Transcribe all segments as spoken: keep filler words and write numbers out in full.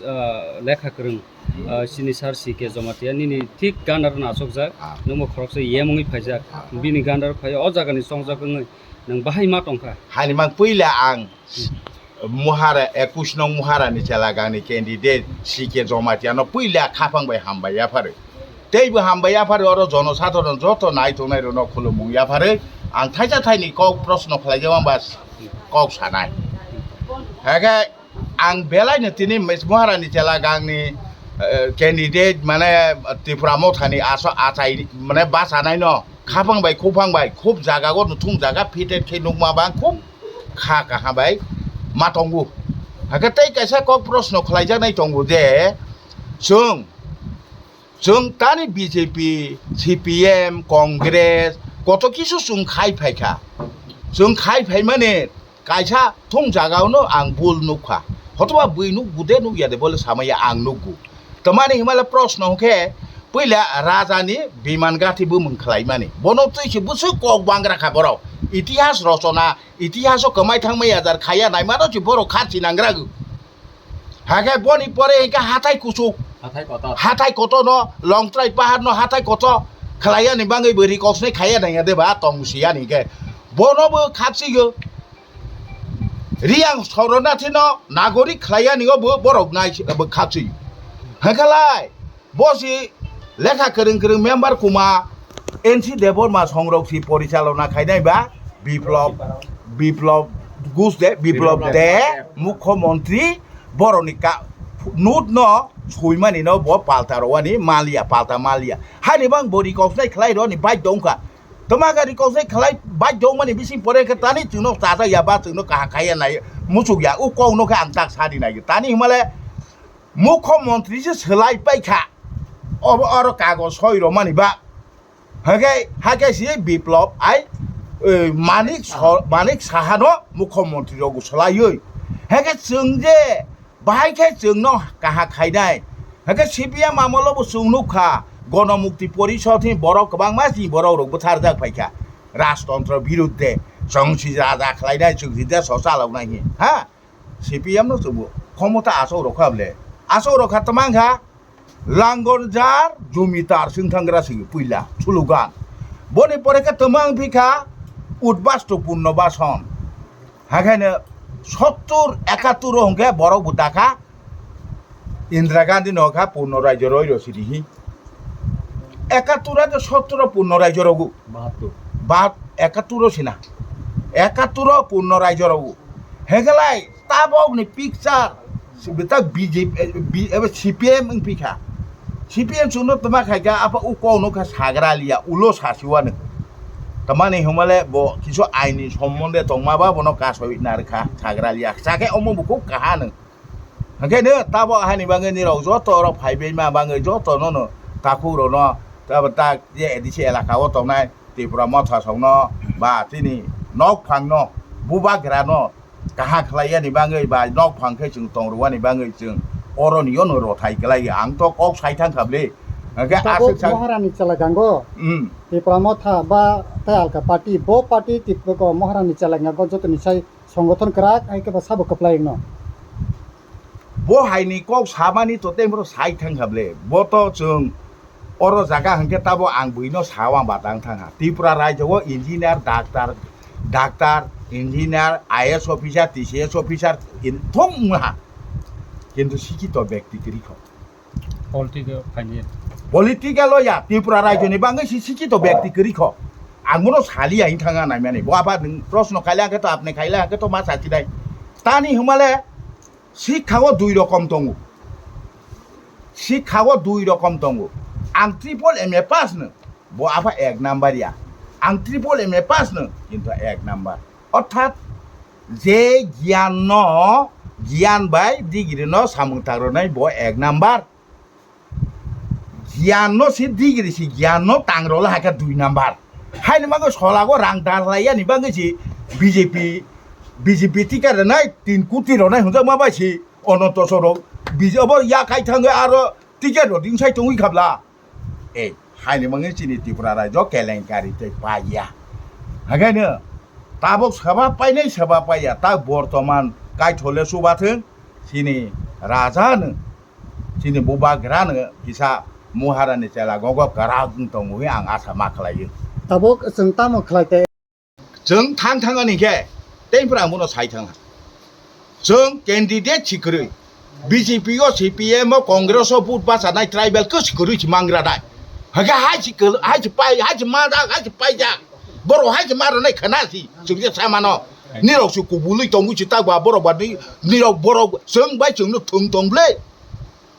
ah, lekha kwrwng, ah, chini sir C K Jomatia nini thik gandar no achukjak, ah, nwngbo khoroksa yem wngwi phaijak, ah, bini gandar phai o jagani chongjak wngwi nwng bahai ma tongkha. Haini mang puila ang Muhara, ekush nong Muharani chelagangni candidate C K Jomatia no puila khaphang bai hambai yapharo. Teibo hambai yapharo oro jonosadharon joto nai tongnai rokno khulumung yapharo. Ang thaisa thaini kok proshno khlaijak mangba kok sanai. Hake ang belai no tini Muharani chelagangni, eh, candidate mane Tipra Mothani aso achai mane bachanai no khaphang bai khuphang bai khub jaga go nuthung jaga fitted khe nukma bang khub kha kaham bai ma tongo. Hake tei kaisa kok proshno khlaijaknai tongo je, chwng, chwng tani B J P, C P M, Congress, koto kisu chwng khai phaikha. Chwng khai phaimani kaisa thung jagao no ang bul nukha. Hotoba bui nukgu de nukya de bole samaya ang nukgu. Tamani himale proshno hwnkhe puila rajani biman gathi bumung khlaimani. Bono twi se bwswk kok bangra kha borok. Itihas rochona, itihaso kwmai thangmai ajar khaya naimano se borok kharchi nangrago. Hakhe boni pore hwnkhe hathai kuchuk. Hathai kotor. Hathai kotor no, Longtrai pahar no hathai kotor khlaiyani bangwi bo rikosnai khaya nangya de ba tong siyani hwnkhe. Bono bo kharchigo. Riyang Soronathi no nagorik khlaiyani o bo borok nai bo kharchi. Hwnkhalai, bo si lekha kwrwng kwrwng member kuma N C Debbarma songrok si porichalona khainai ba Biplop, Biplop Ghosh de, Biplop Biplop de, de. Mukhyamantri boroni ka-, note no suimani no bo palta rowani maliya, palta maliya. Haini bang bo rikosnai khlai roni bai dongkha. Tama gari kosai khlai bai dongmani bising pore khe tani chwngno chajak ya ba chwngno kaham khaiya nai muchuk ya, o kok no khe ang tak sadi nai. Tani himale Mukhyamantri se swlai paikha. Obo oro kagoj soi romani ba. Hake, hake si Biplop ai, eh, Manik Saha. So-, Manik Saha no Mukhyamantri rogo swlaiwi. Hake chwng je bahai khe chwngno kaha khainai. Hake C P M amolo bo chwng nukha, Gonomukti Porishod ni borok kwbangma si borok rok bwtharjak phaikha. Rajtontro birudde, chwng si raja khlainai, chwng si desh o chaloknai hi. Ha? C P M no chwngbo khomota achuk rokha bole. Achuk rokha twmang kha, Langonjar Jumitar swngthangra si puila slogan. Boni pore khe twmang phikha Udbasto Punnobason. Hakhaino sottur ekattur o hwnkhe borok bo dakha Indira Gandhi no kha Purno Rajyo roi rw sidi hi. Ekattur age sottur o Purno Rajyo rogo. Bahattur. Bat ekattur o sina. Ekattur o Purno Rajyo rogo. Hegelai tabok ni picture sibita B J P, eh, B-, eh, C P M wng pikha. C P M chwngno twma khaikha apa ukok no kha sagra liya ulo sasiwano. Tamani hwnmale bo kisu aini sombonde tongma ba bono kasoi narwkha sagra liya. Sakhe omo bo khub kaha nw. Hwnkhe no tabo hani bagwi nirok joto oro phaibaima bagwi joto nono takhuk rokno tabo tak je A D C elaka o tongnai Tipra Motha songno ba chini nok phangno bubagra no kaham khlai yani bagwi ba nok phang khe chwng tong rwani bagwi chwng oro ni ono rothai kwlai ang to kok sai thang kha bwle. Hwnkhe tabok aswk sak Maharani chalagango. Hmm. Tipra Motha ba tei alka party, bo party Tipra Maharani chalagango jotoni sai Songothon kwrak hai khe ba sabo kwplai wngno. Bo hai ni kok samani to tei bro sai thang kha ble. Bo to chwng oro jaga hwnkhe tabo ang buino sao ang batang thang ha. Tripura rajyo o engineer, doctor, doctor, engineer, I A S officer, T C S officer in thong wng ha. Kintu sikito bekti kwrwi kho. Political phaini. Political o ya, Tripura rajyo ni bagwi si sikito bekti kwrwi kho. Ang bono sali ya wng thang ha naimani. Bo apa nwng proshno khaila khe to apni khaila khe to ma sati dai. Tani hwnmale sikha o dui rokom tongo. Sikha o dui rokom tongo. Ang triple M A pass no, bo apa ek number ya. Ang triple M A pass no, kintu ek number. Orthat je giyan no, giyan bai degree no samung tang rwnai bo ek number. Giyan no si degree si giyan no tang rwla hai khe dui number. Haini bagwi solago rang dar lai yani bagwi si B J P, B J P ticket rwnai tin koti rwnai hwnjakma bai si Ananto Sorok. B J P bo ya kai thangwi aro ticket rw ding sai tongwi khabla. Ei, haini bagwi chini Tripura rajyo kelenkari tei paiya. Hakaino tabok saba painai saba paiya, ta bortoman kaithole chubathwng, chini raja no Chini bubagrano kisa Muharani chela gogo kwrak wng tongo hwnwi ang asa ma khlaio. Tabuk chwng tamo khlai te? Chwng thang thang ani khe tei phra ang bono sai thang. Chwng candidate si kwrwi. B J P o, C P M o, Congress o vote bachanai tribal khe si kwrwi si mangra dai. Hakhe hai si kwrwi, hai si pai, hai si manjak, hai si paijak. Borok hai si maronai khana si chwng je samano. Nirok si kubului tongwi si tak ba borok ba ni, nirok borok chwng bai chwngno thwng tong ble.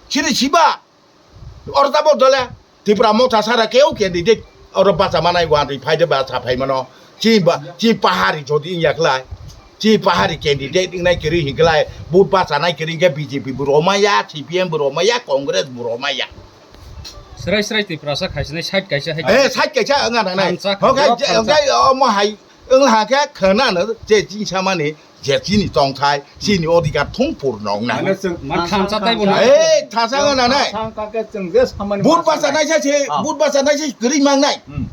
Sini siba. Oro tabok dole Tipra Motha sara keu candidate oro bacha manai wngwi phaide bacha phaimano. Chi ba, chi pahari jodi wngya khlai. Chi pahari candidate wngnai kwrwi hinkhlai. Vote bachanai kwrwi hinkhe B J P bo romaya, C P M bo romaya, Congress bo romaya. Srai srai Tiprasa khaisinai side kaisa hai. Eh, side kaisa wngna nangnai. Thansa. Hokai, khajak thansa. Hokai omo hai wngla hakhe khwnano je chini samani je chini tongthai, chini odhikar thung purno wngnai. Mane chwng Ma thansa taibo na. Eh, thansa wngna nai. Thansa khe chwng je samani Vote ma bachanai sanai. Sa se, Ah. Vote bachanai se kwrwi mangnai. Hmm.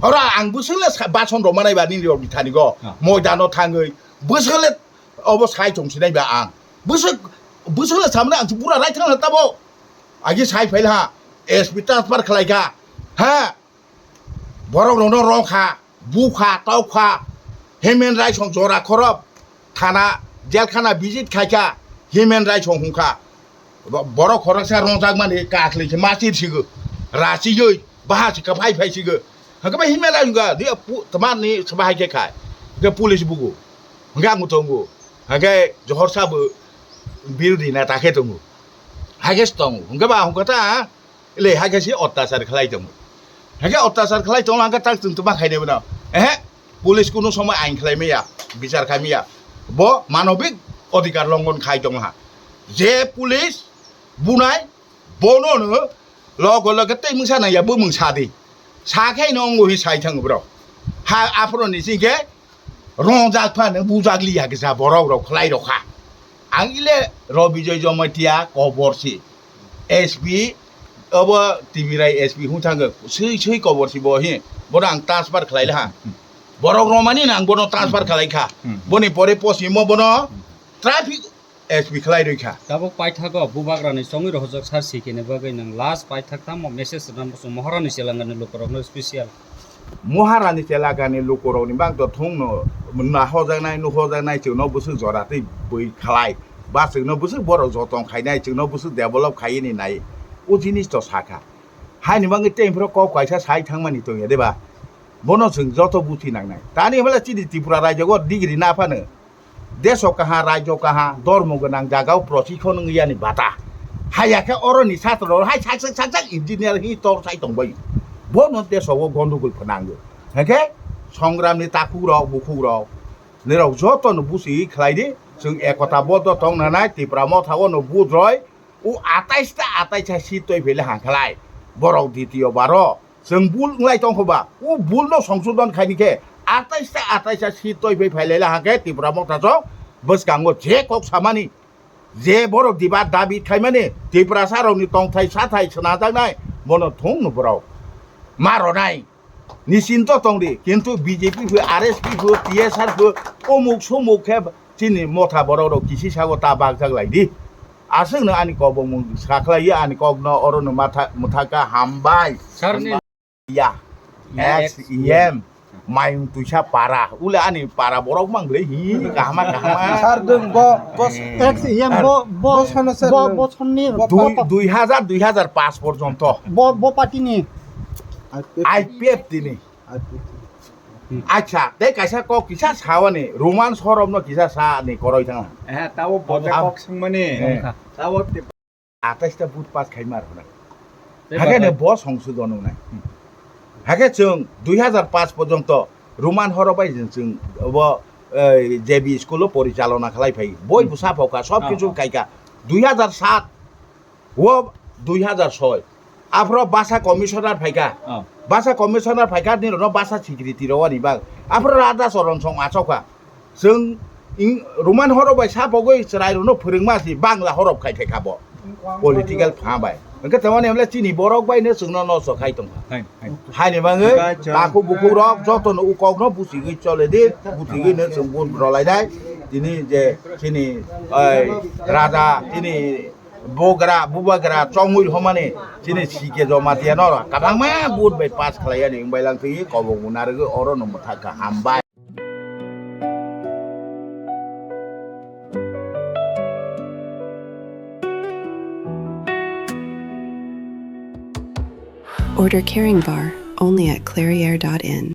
Ora ang bwswk le sa-, bason rok manai ba nini rok bithani go. Ah. Moidano thangwi. Bwswk le obo sai tong sinai ba ang. Bwswk, bwswk le samani ang se pura right thang tabo. Agi sai phail ha. S P transfer khlai kha. Ha. Borok rokno rong kha. Bukha, tokha, human rights rok jora khorok, thana, jelkhana visit khaikha, human rights rok hwnkha. Bo-, borok khoroksa rongjakmani kakhli khe ma chir sigo, rachioi, baha si kaphai phai sigo. Hwnkhe bai human rights hwnkha, di pu-, tma ni saba hai khe khai. Hwnkhe police bugo. Hwnkhe ang tongo. Hwnkhe Johor sabo birodhi neta khe tongo. Hai khe se tongo. Hwnkhe ba hwnkha ta, le hai khe se ottachar khlai tongo. Hai khe ottachar khlai tongo, hwnkhe tak chwng tma khainai bono. Ehe, police kunu somoi ain khlai maya, bichar khai maya. Bo manobik odhikar longhon khai tong ha. Je police bunai, bono no logo logo tei mungsa nang ya, bo mungsa di. Sa khe no ongo hi sai thang bro. Ha, aphro ni sing khe Rongjak phano bujak liya kisa borok rok khlai rokha. Ang ile Robijoy Jamatia kobor si. S P obo Tibirai S P hwn thangwi swi swi kobor si bo hi. Bono ang transfer khlai laha. Borok romani nang bono transfer khlai kha. Hmm. Boni pore posimo bono traffic S P khlai rwi kha. Tabuk paithago bubagrani chongwi rohorjak sar sikini bagwi nwng last paithak tamo message rwna muchung Moharani chelangani lukurokno special. Moharani chelangani lukurokni bagwi thungno nahojaknai, nuhojaknai, chwngno bwswk jora tei bui khlai, ba chwngno bwswk borok jotong khainai, chwngno bwswk develop khaiyani nai, o jinis to sakha. Haini bagwi tei phro kok kaisa sai thangmani tongya de ba? Bono chwng joto buthi nangnai. Tani hwnle chini Tripura rajyogo degree na phano. Deso kaha, rajyo kaha, dormo gwnang jagao prochikon wng yani bata. Haya khe oroni satro hai sak sak sak sak engineer hi tor sai tongbai. Bono deso o gondogol phnango. Hake songram ni takhuk rok, bukhuk rok, nirok joto no busi khlai di. Chwng ekota boddo tong nanai, Tipra Motha o no budroi, o atais ta atais ha si toi phele hangkhlai. Borok ditiyo baro. Chwng bul wnglai tongkho ba, o bul no songsodon khaini khe, atais ta atais ta si toi phai phai lai la hangkhe Tipra Motha chwng bwskango je kok samani, je borok diba dabi khaimani, Tiprasa rokni tongthai sathai swnajaknai, bono thung no borok ma ronai. Nisinto tongdi, kintu B J P phu, R S P phu, T S R phu, omuk somuk khe chini Motha borok rok kisi sago ta bakjak lai di. Aswk no ani kok bo mung sakhlai ya, ani kok no oro no matha, mwthaka hambai. Sir ni Ya, Ya, ex ex E M, Mayung Tuisa para. Ule ani para borok mang le hi kahama kahama. Sir dong bo, bo, Ex E M bo, bo, bo sono sir bo, dong. Bo sonni. Bo Dui, pata. Dui hajar, dui hajar pas porjonto. Bo, bo party ni. I P F T ni. I P F T ni. Acha, tei kaisa kok kisa sawani Roman Soromno kisa sa ni koroi thang. Eh, tabo bo Abo kok sungmani. Eh. Tabo te Atais ta vote pass khai mar hwnai. Tei Hakhe ne batai. Bo songsodon wngnai. Hakhe chwng dui hajar pas porjonto Roman Horo bai chwng, chwng bo, eh, J B school o porichalona khlai phai. Boi Hmm. Bwsa phaukha, sob Ah, kichu ah. Khaikha. Dui hajar sat o dui hajar soi. Aphro Basa commissioner phaikha. Ah. Basa commissioner phaikha ni rokno Basa secretary rok ani bang. Aphro Radha Charan Song achokha. Chwng ing-, Roman horok bai sa pogwi chwrai rokno phwrwngma si Bangla horok khai thai kha bo. Political pha bai. Hwnkhe tamani hwnle chini borok bai no chwngno nosto khai tongkha. Hai, hai. Haini bagwi Bai chwng. Takhuk bukhuk rok jotono u kokno buchigwi chole di, buchigwi no chwng bun rwlai dai. Tini je chini, oi, raja, tini Bogra, bubagra, chongwi homani, chini C K Jamatia no kabangma vote bai pass khlai yani, wng bai lang twi kobok bo narwgwi oro no mwthak kha, hambai. Order Caring Bar only at clairiere dot in.